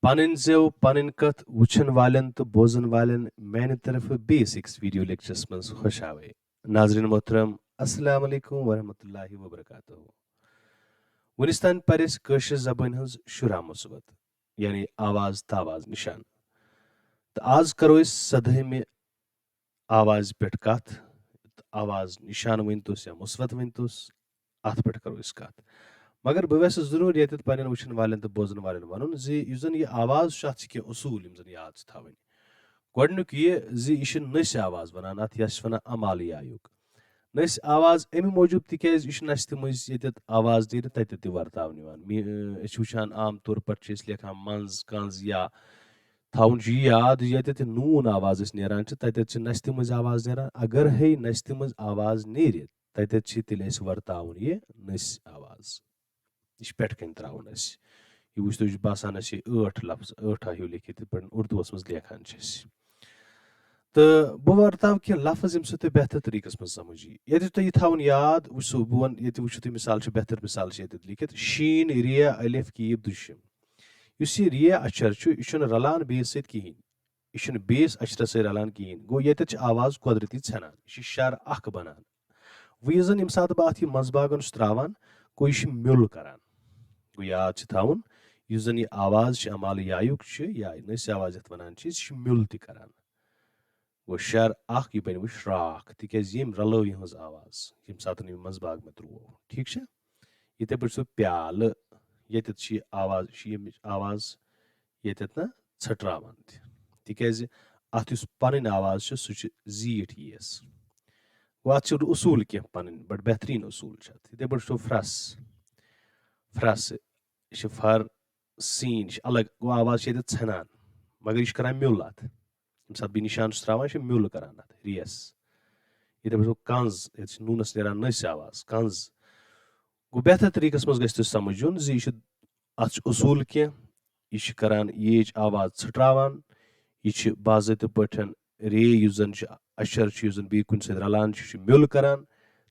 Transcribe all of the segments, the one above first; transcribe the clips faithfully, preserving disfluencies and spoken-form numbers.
پنٕنۍ زٮ۪و، پنٕنۍ کتھ وٕچھن والٮ۪ن تہٕ بوزن والٮ۪ن میانہِ طرفہٕ بیٚیِس أکِس video lectureس منٛز خۄش آوے۔ ناظرین محترم، السلام علیکم ورحمۃ اللہ وبرکاتہ۔ وُنِس تام پرِ اَسہِ کٲشرِ زبٲنۍ ہٕنٛز شُراہ مُصیبت، یعنی آواز تہٕ آواز نِشان۔ تہٕ آز کرو أسۍ سدٲہمہِ آوازِ پٮ۪ٹھ کتھ۔ تہٕ آواز نِشان ؤنۍتوس یا مُصیبت ؤنۍتوس، اتھ پٮ۪ٹھ کرو أسۍ کتھ۔ مگر بہٕ یژھٕ ضروٗر ییٚتٮ۪تھ پننٮ۪ن وٕچھن والٮ۪ن تہٕ بوزن والٮ۪ن ونُن زِ یُس زن یہِ آواز چھُ، اتھ چھِ کینٛہہ اصوٗل یِم زن یاد چھِ تھاوٕنۍ۔ گۄڈنیُک یہِ زِ یہِ چھِ نٔسۍ آواز ونان، اتھ یتھ چھِ ونان امالیایُک۔ نٔسۍ آواز امہِ موٗجوٗب تِکیازِ یہِ چھُ نستِ مٔنٛزۍ ییٚتٮ۪تھ آواز نیرِ تتٮ۪تھ تہِ ورتاونہٕ یِوان۔ می-، أسۍ چھِ وٕچھان عام طور پٲٹھۍ چھِ أسۍ لیکھان منٛز، کنٛز یا تھاوُن چھُ یہِ یاد، ییٚتٮ۪تھ یہِ نوٗن آواز أسۍ نیران چھِ، تَتٮ۪تھ چھِ نستہِ مٔنٛزۍ آواز نیران۔ اگر ہے نستہِ مٔنٛزۍ آواز نیرِ، تَتٮ۪تھ چھِ تیٚلہِ اَسہِ ورتاوُن یہِ نٔسۍ آواز۔ یہِ چھِ پٮ۪ٹھٕ کَنۍ ترٛاوُن اَسہِ۔ یہِ وٕچھتو، یہِ چھُ باسان اَسہِ یہِ ٲٹھ لفظ، ٲٹھا ہیوٗ لیکھِتھ، یِتھ پٲٹھۍ اُردوَس منٛز لیکھان چھِ أسۍ۔ تہٕ بہٕ ورتاوٕ کینٛہہ لفظ، ییٚمہِ سۭتۍ تُہۍ بہتر طریٖقَس منٛز سَمٕجھ یی۔ ییٚتہِ چھُ تۄہہِ یہِ تھاوُن یاد، وٕچھِو، بہٕ وَنہٕ، ییٚتہِ وٕچھِو تُہۍ مِثال چھِ، بہتر مِثال چھِ ییٚتٮ۪تھ لیکھِتھ، شیٖن، رے، الف، کیٖب، دُشِم۔ یُس یہِ رے اچھر چھُ، یہِ چھُنہٕ رلان بیٚیِس سۭتۍ کِہیٖنۍ۔ یہِ چھُنہٕ بیٚیِس اچھرس سۭتۍ رلان کِہیٖنۍ۔ گوٚو، ییٚتٮ۪تھ چھِ آواز قۄدرٔتی ژھٮ۪نان۔ یہِ چھِ شر اکھ بنان۔ وۄنۍ یُس زن ییٚمہِ ساتہٕ بہٕ اتھ یہِ منٛزباگن چھُس تراوان، گوٚو، یہِ چھُ میوٚل کران۔ گوٚو، یاد چھِ تھاوُن، یُس زن یہِ آواز چھِ امالیایُک چھِ، یا نٔسۍ آواز یتھ ونان چھِ، یہِ چھِ میوٚل تہِ کران۔ گوٚو، شر اکھ، یہِ بنہِ وۄنۍ شراکھ، تِکیازِ ییٚمۍ رلٲو یِہٕنٛز آواز، ییٚمہِ ساتہٕ یہِ منٛزباگ مےٚ ترٛوو۔ ٹھیٖک چھا؟ یِتھے پٲٹھۍ سُہ پیالہٕ، ییٚتٮ۪تھ چھِ یہِ آواز، یہِ چھِ ییٚمِچ آواز ییٚتٮ۪تھ نہ ژھٔٹراوان تہِ، تِکیازِ اتھ یُس پنٕنۍ آواز چھِ، سُہ چھِ زیٖٹھ یِیَس۔ گوٚو، اتھ چھِ اصوٗل کینٛہہ پنٕنۍ، بڑٕ بہتریٖن اصوٗل چھِ اتھ۔ یِتھے پٲٹھۍ چھُ پھرس، پھرس، یہِ چھِ فر سیٖن، یہِ چھِ الگ، گوٚو، آواز چھِ ییٚتٮ۪تھ ژھٮ۪نان، مگر یہِ چھُ کران میوٚل اتھ۔ ییٚمہِ ساتہٕ بہٕ نِشان چھُس تراوان، یہِ چھُ میوٚل کران اتھ، ریس۔ یِتھے پٲٹھۍ گوٚو کنٛز، ییٚتہِ چھِ نوٗنس نیران نٔسۍ آواز، کنٛز۔ گوٚو، بہتر طریٖقس منٛز گژھِ تۄہہِ سمجھ یُن زِ یہِ چھُ، اتھ چھُ اصوٗل کینٛہہ، یہِ چھُ کران ییٚچ آواز ژھٕٹراوان، یہِ چھُ باضٲبطہٕ پٲٹھۍ رے، یُس زن چھُ اچھر چھُ، یُس زن بیٚیہِ کُنہِ سۭتۍ رلان چھُ، یہِ چھُ میوٚل کران۔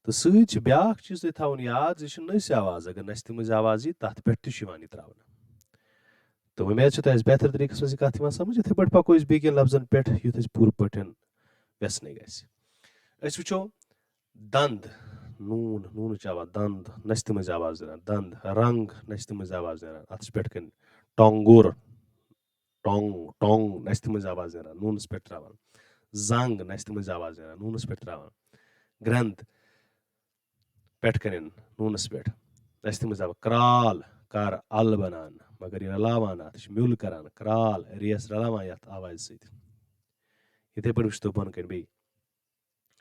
تہٕ سۭتۍ چھُ بیٛاکھ چیٖز تۄہہِ تھاوُن یاد زِ یہِ چھُ نٔسۍ آواز، اگر نستہِ مٔنٛزۍ آواز یی، تتھ پٮ۪ٹھ تہِ چھُ یِوان یہِ ترٛاونہٕ۔ تہٕ وۄمید چھِ تۄہہِ آسہِ بہتر طریٖقس منٛز یہِ کتھ یِوان سمجھ۔ یِتھے پٲٹھۍ پکو أسۍ بیٚیہِ کینٛہہ لفظن پٮ۪ٹھ، یُتھ اَسہِ پوٗرٕ پٲٹھۍ وٮ۪ژھنٕے گژھِ۔ أسۍ وٕچھو دند، نوٗن، نوٗنٕچ آواز، دند، نستہِ مٔنٛزۍ آواز نیران، دند، رنگ، نستہِ مٔنٛزۍ آواز نیران، اتھ چھِ پٮ۪ٹھ کَنۍ ٹۄنٛگُر، ٹۄنٛگ، ٹۄنٛگ، نستہِ مٔنٛزۍ آواز نیران، نوٗنس پٮ۪ٹھ ترٛاوان، زنگ، نستہِ مٔنٛزۍ آواز نیران، نوٗنس پٮ۪ٹھ ترٛاوان، گرٛنٛد، پٮ۪ٹھ کَنٮ۪ن نوٗنس پٮ۪ٹھ۔ اَسہِ تِم زبان کرال، کر، ال بنان، مگر یہِ رلاوان اَتھ، یہِ چھِ میوٚل کران، کرال، ریس رلاوان یَتھ آوازِ سۭتۍ۔ یِتھَے پٲٹھۍ وٕچھتو بۄنہٕ کَنۍ بیٚیہِ۔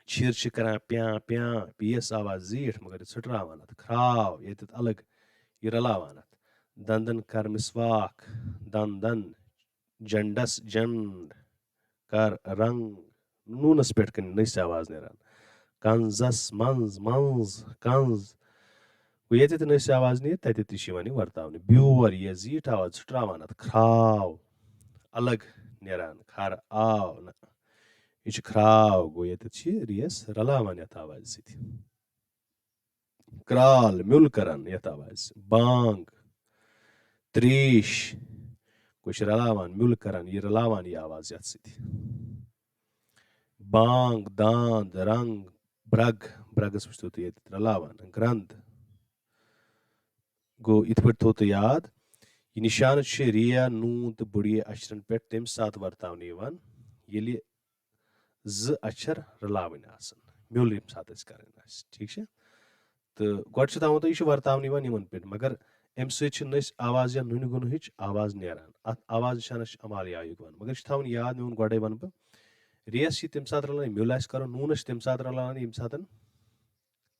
چھِر چھِ کران پیاں پیاں، پیس آواز زیٖٹھ، مگر یہِ ژھٕٹراوان اَتھ۔ کھراو، ییٚتٮ۪تھ الگ، یہِ رلاوان اَتھ۔ دندن کر مسواک، دندن، جنڈس جنڈ، کر رنگ، نوٗنس پٮ۪ٹھ کَنہِ نٔسۍ آواز نیران۔ کنزس منٛز، منٛز، کنز۔ گوٚو، ییٚتٮ۪تھ نٔسۍ آواز نیرِ، تَتٮ۪تھ تہِ چھِ یِوان یہِ ورتاونہٕ۔ بیور، یہِ زیٖٹھ آواز ژھٕٹراوان اَتھ۔ کھراو، الگ نیران۔ کھر آو نہٕ۔ یہِ چھُ کھراو، گوٚو، ییٚتٮ۪تھ چھِ یہِ ریس رلاوان یَتھ آوازِ سۭتۍ۔ کرال، میوٚل کران یَتھ آوازِ۔ بانگ، تریش، گوٚو، یہِ چھِ رلاوان، میوٚل کران، یہِ رلاوان یہِ آواز یَتھ سۭتۍ۔ بانگ، داند، رنگ، برگ، برگس وٕچھتو تُہۍ ییٚتہِ رلاوان، گرند۔ گوٚو، یِتھ پٲٹھۍ تھوٚو تۄہہِ یاد، یہِ نِشانہٕ چھُ ریا، نوٗن تہٕ بُڑیے اچھرن پٮ۪ٹھ تَمہِ ساتہٕ ورتاونہٕ یِوان، ییٚلہِ زٕ اچھر رلاوٕنۍ آسن، میوٚل ییٚمہِ ساتہٕ اَسہِ کرٕنۍ آسہِ، ٹھیٖک چھا؟ تہٕ گۄڈٕ چھِ تھاوُن تۄہہِ، یہِ چھُ ورتاونہٕ یِوان یِمن پٮ۪ٹھ، مگر اَمہِ سۭتۍ چھِ نٔسۍ آواز یا نُنہِ گُنہٕچ آواز نیران۔ اَتھ آواز نِشانس چھِ امالیایُک وَنان۔ مگر یہِ چھُ تھاوُن یاد، مےٚ ووٚن گۄڈَے وَنہٕ بہٕ، ریس چھِ تَمہِ ساتہٕ رَلان، یہِ میوٚل آسہِ کَرُن، نوٗنَس چھِ تَمہِ ساتہٕ رَلان، ییٚمہِ ساتہٕ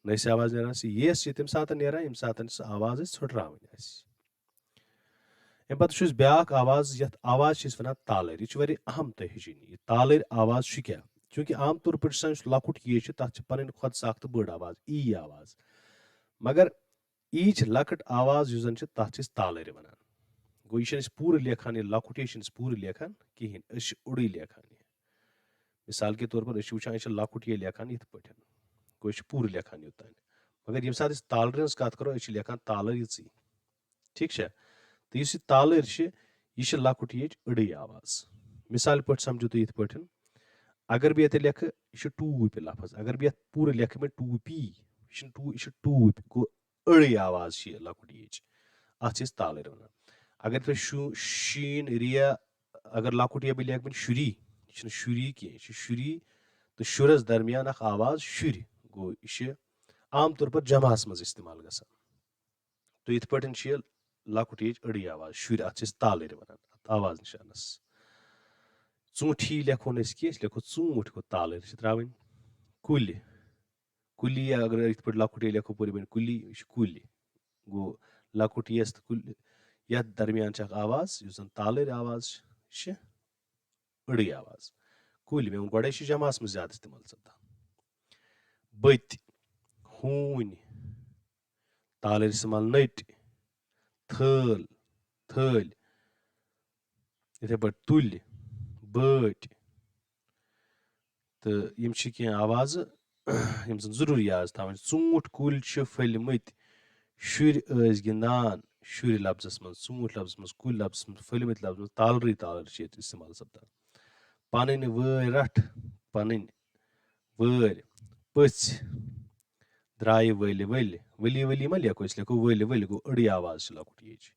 نٔسۍ آواز نیران، سُہ یس چھِ تَمہِ ساتہٕ نیران، ییٚمہِ ساتہٕ سُہ آواز أسۍ ژھٕٹراوٕنۍ آسہِ۔ اَمہِ پَتہٕ چھُ اَسہِ بیٛاکھ آواز، یَتھ آواز چھِ أسۍ وَنان تالٕرۍ۔ یہِ چھِ واریاہ اَہَم تۄہہِ ہیٚچھِنۍ۔ یہِ تالٕرۍ آواز چھِ کیٛاہ؟ چوٗنٛکہِ عام طور پٲٹھۍ چھُ آسان یُس لۄکُٹ یے چھُ، تَتھ چھِ پَنٕنۍ خۄد ساختہٕ بٔڑ آواز، ای آواز۔ مگر ای چھِ لۄکٕٹ آواز، یُس زَن چھِ، تَتھ چھِ أسۍ تالٕرۍ وَنان۔ گوٚو، یہِ چھِنہٕ أسۍ پوٗرٕ لیکھان، یہِ لۄکُٹ یے چھِنہٕ أسۍ پوٗرٕ لیکھان کِہیٖنۍ، أسۍ چھِ اوٚڑُے لیکھان یہِ۔ مِثال کے طور پر، أسۍ چھِ وٕچھان، أسۍ چھِ لۄکُٹ یے لیکھان یِتھ پٲٹھۍ۔ گوٚو، أسۍ چھِ پوٗرٕ لیکھان یوٚتام۔ مگر ییٚمہِ ساتہٕ أسۍ تالرِ ہٕنٛز کَتھ کَرو، أسۍ چھِ لیکھان تالٕرۍ یِژٕے۔ ٹھیٖک چھا؟ تہٕ یُس یہِ تالٕرۍ چھِ، یہِ چھِ لۄکُٹ ییٚچ أڑٕے آواز۔ مثال پٲٹھۍ سمجھو تُہۍ یِتھ پٲٹھۍ، اگر بہٕ ییٚتہِ لیکھٕ، یہِ چھُ ٹوٗپۍ لفظ، اگر بہٕ یَتھ پوٗرٕ لیکھٕ مےٚ ٹوٗپی، یہِ چھُنہٕ ٹوٗ-، یہِ چھُ ٹوٗپۍ، گوٚو أڑٕے آواز چھِ یہِ لۄکُٹ ییٚچ۔ اَتھ چھِ أسۍ تالٕرۍ وَنان۔ اگر تُہۍ شو-، شیٖن، ریا، اگر لۄکُٹ یا بہٕ لیکھٕ وۄنۍ شُری، یہِ چھُنہٕ شُری کینٛہہ، یہِ چھُ شُری تہٕ شُرس درمیان اکھ آواز شُرۍ، گوٚو یہِ چھِ عام طور پر جمعس منٛز استعمال گژھان۔ تہٕ یِتھ پٲٹھۍ چھِ یہِ لۄکُٹ ییٚچ أڑٕے آواز، شُرۍ، اَتھ چھِ أسۍ تالٕرۍ وَنان، اَتھ آواز نِشانَس۔ ژوٗنٛٹھی لیکھو نہٕ أسۍ کینٛہہ، أسۍ لیکھو ژوٗنٛٹھۍ، گوٚو تالٕرۍ چھِ ترٛاوٕنۍ۔ کُلۍ، کُلی اگر یِتھ پٲٹھۍ لۄکُٹ ییٚلہِ لیکھو پوٗرٕ پٲٹھۍ کُلی، یہِ چھُ کُلۍ۔ گوٚو لۄکُٹ یَس تہٕ کُلۍ، یَتھ درمیان چھِ اَکھ آواز، یُس زَن تالٕرۍ آواز چھِ، یہِ چھِ أڑٕے آواز۔ کُلۍ، مےٚ ووٚن گۄڈَے، چھِ جمعس منٛز زیادٕ استعمال سپدان۔ بٔتۍ، ہوٗنۍ، تالٕرۍ استعمال، نٔٹۍ، تھٲل، تھٲلۍ، یِتھَے پٲٹھۍ تُلۍ، بٲٹۍ۔ تہٕ یِم چھِ کینٛہہ آوازٕ، یِم زَن ضروٗری یاد تھاوٕنۍ۔ ژوٗنٛٹھۍ کُلۍ چھِ پھٔلۍ مٕتۍ، شُرۍ ٲسۍ گِنٛدان، شُرۍ لفظس منٛز، ژوٗنٛٹھۍ لفظس منٛز، کُلۍ لفظس منٛز، پھٔلۍ مٕتۍ لفظس منٛز، تالرٕے تالر چھِ ییٚتہِ استعمال سپدان۔ پنٕنۍ وٲرۍ رٹھ، پنٕنۍ وٲرۍ پٔژھۍ درٛایہِ ؤلۍ ؤلۍ، ؤلی ؤلی ما لیکھو أسۍ، لیکھو ؤلۍ ؤلۍ، گوٚو أڑٕے آواز چھِ لۄکُٹ ییٚچ۔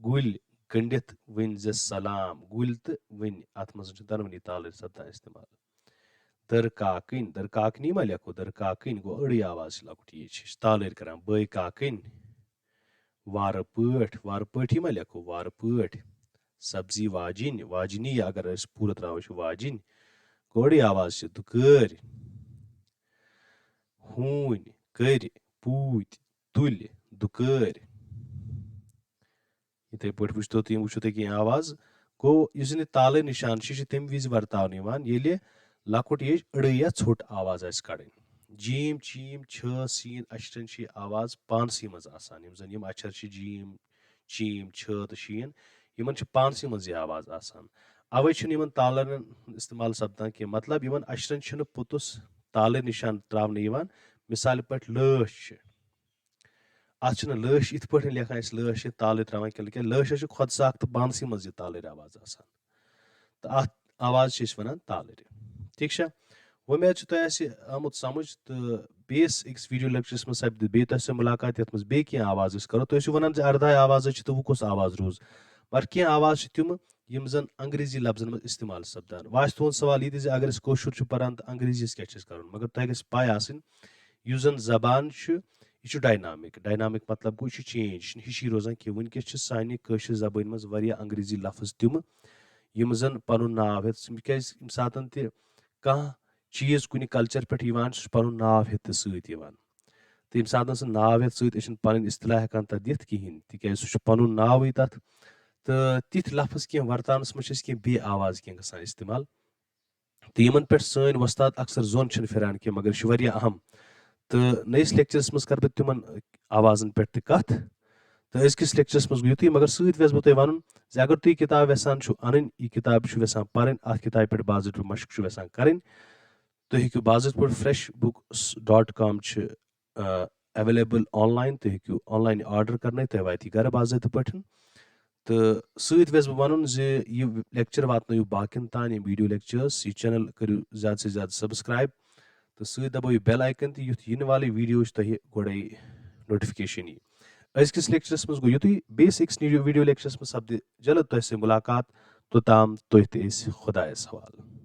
گُلۍ گٔنٛڈِتھ ؤنۍ زِ سلام، گُلۍ تہٕ ؤنۍ، اَتھ منٛز چھِ دۄنوٕنی تالٕرۍ سپدان استعمال۔ دٔر کاکٕنۍ، دٔر کاکنی ما لیکھو، دٔر کاکٕنۍ گوٚو أڑٕے آواز چھِ لۄکُٹ ییٚچ، یہِ چھِ تالٕرۍ کران۔ بٲے کاکٕنۍ، وارٕ پٲٹھۍ، وارٕ پٲٹھی ما لیکھو، وارٕ پٲٹھۍ۔ سبزی واجِنۍ، واجنی اگر أسۍ پوٗرٕ ترٛاوو چھِ واجِنۍ، گوٚو أڑٕے آواز چھِ دُکٲرۍ۔ ہوٗنۍ، کٔرۍ، پوٗتۍ، تُلۍ، دُکٲرۍ۔ یِتھَے پٲٹھۍ وٕچھتو تُہۍ، یِم وٕچھو تُہۍ کینٛہہ آواز۔ گوٚو یُس زَن یہِ تالٕرۍ نِشان چھِ، یہِ چھِ تَمہِ وِزِ ورتاونہٕ یِوان، ییٚلہِ لۄکُٹ ییٚچ أڑٕے یا ژھوٚٹ آواز آسہِ کَڑٕنۍ۔ جیٖم، چیٖم، چھٲ، سیٖن، اَچھرَن چھِ یہِ آواز پانسٕے منٛز آسان۔ یِم زَن یِم اَچھر چھِ، جیٖم، چیٖم، چھٲ تہٕ شیٖن، یِمَن چھِ پانسٕے منٛز یہِ آواز آسان۔ اَوَے چھُنہٕ یِمَن تالَرَن ہُنٛد استعمال سپدان کینٛہہ۔ مطلب، یِمَن اَچھرَن چھُنہٕ پوٚتُس تالٕرۍ نِشان ترٛاونہٕ یِوان۔ مثال پٲٹھۍ لٲش چھِ۔ اَتھ چھِنہٕ لٲش یِتھ پٲٹھۍ لیکھان أسۍ، لٲش چھِ تالٕرۍ ترٛاوان کِنہٕ کینٛہہ، لٲش حظ چھِ خۄد ساخ تہٕ پانسٕے منٛز یہِ تالٕرۍ آواز آسان۔ تہٕ اَتھ آواز چھِ أسۍ وَنان تالٕرۍ۔ ٹھیٖک چھا؟ وۄمید چھِ تۄہہِ آسہِ آمُت سمجھ تہٕ بیٚیِس أکِس video lecture منٛز سپدِ بیٚیہِ تۄہہِ سۭتۍ مُلاقات، یَتھ منٛز بیٚیہِ کینٛہہ آوازٕ أسۍ کَرو۔ تۄہہِ ٲسِو وَنان زِ اَرداہ آوازٕ چھِ تہٕ وۄنۍ کۄس آواز روٗز؟ مگر کینٛہہ آواز چھِ تِم یِم زَن انگریزی لفظن منٛز استعمال سپدان۔ وۄنۍ آسہِ تُہُنٛد سوال یہِ تہِ زِ اگر أسۍ کٲشُر چھِ پَران تہٕ انگریزیَس کیٛاہ چھِ أسۍ کَرُن؟ مگر تۄہہِ گژھِ پَے آسٕنۍ، یُس زَن زبان چھُ، یہِ چھُ dynamic۔ Dynamic مطلب گوٚو، یہِ چھُ change، یہِ چھُنہٕ ہِشی روزان کینٛہہ۔ وٕنکیٚس چھِ سانہِ کٲشِر زبٲنۍ منٛز واریاہ انگریزی لفظ تِم، یِم زَن پَنُن ناو ہٮ۪تھ، تِکیٛازِ ییٚمہِ ساتَن تہِ کانٛہہ چیٖز کُنہِ culture پٮ۪ٹھ یِوان چھُ، سُہ چھُ پَنُن ناو ہٮ۪تھ تہِ سۭتۍ یِوان۔ تہٕ ییٚمہِ ساتَن سُہ ناو ہٮ۪تھ سۭتۍ، أسۍ چھِنہٕ پَنٕنۍ اصطلاح ہٮ۪کان تَتھ دِتھ کِہیٖنۍ، تِکیٛازِ سُہ چھُ پَنُن ناوٕے تَتھ۔ تہٕ تِتھۍ لفظ کینٛہہ ورتاونَس منٛز چھِ اَسہِ کینٛہہ بے آواز کینٛہہ گژھان استعمال۔ تہٕ یِمَن پٮ۪ٹھ سٲنۍ وۄستاد اکثر زوٚن چھِنہٕ پھِران کینٛہہ، مگر یہِ چھُ واریاہ اہم۔ تہٕ نٔیِس lecture منٛز کَرٕ بہٕ تِمَن آوازَن پٮ۪ٹھ تہِ کَتھ۔ تہٕ أزکِس lecture منٛز گوٚو یُتُے، مگر سۭتۍ وٮ۪ژھ بہٕ تۄہہِ وَنُن زِ اگر تُہۍ یہِ کِتاب یَژھان چھِو اَنٕنۍ، یہِ کِتاب چھِو یَژھان پَرٕنۍ، اَتھ کِتابہِ پٮ۪ٹھ باضٲبطہٕ مشق چھِو یَژھان کَرٕنۍ، تُہۍ ہیٚکِو باضٲبطہٕ پٲٹھۍ fresh books dot com چھِ، آ، available online، تُہۍ ہیٚکِو online order کَرنٲیِتھ، تۄہہِ واتہِ یہِ گَرٕ باضٲبطہٕ پٲٹھۍ۔ تہٕ سۭتۍ وٮ۪ژھ بہٕ وَنُن زِ یہِ lecture واتنٲیِو باقیَن تام، یِم video lectures، یہِ channel کٔرِو زیادٕ سے زیادٕ subscribe تہٕ سۭتۍ دَبٲیِو bell icon تہِ، یُتھ یِنہٕ والٕے video چھِ تۄہہِ گۄڈَے notification یی۔ أزکِس lecture منٛز گوٚو یُتُے، بیٚیِس أکِس video lecture منٛز سپدِ جلد تۄہہِ سۭتۍ مُلاقات، توٚتام تُہۍ تہٕ أسۍ خۄدایَس حوالہٕ۔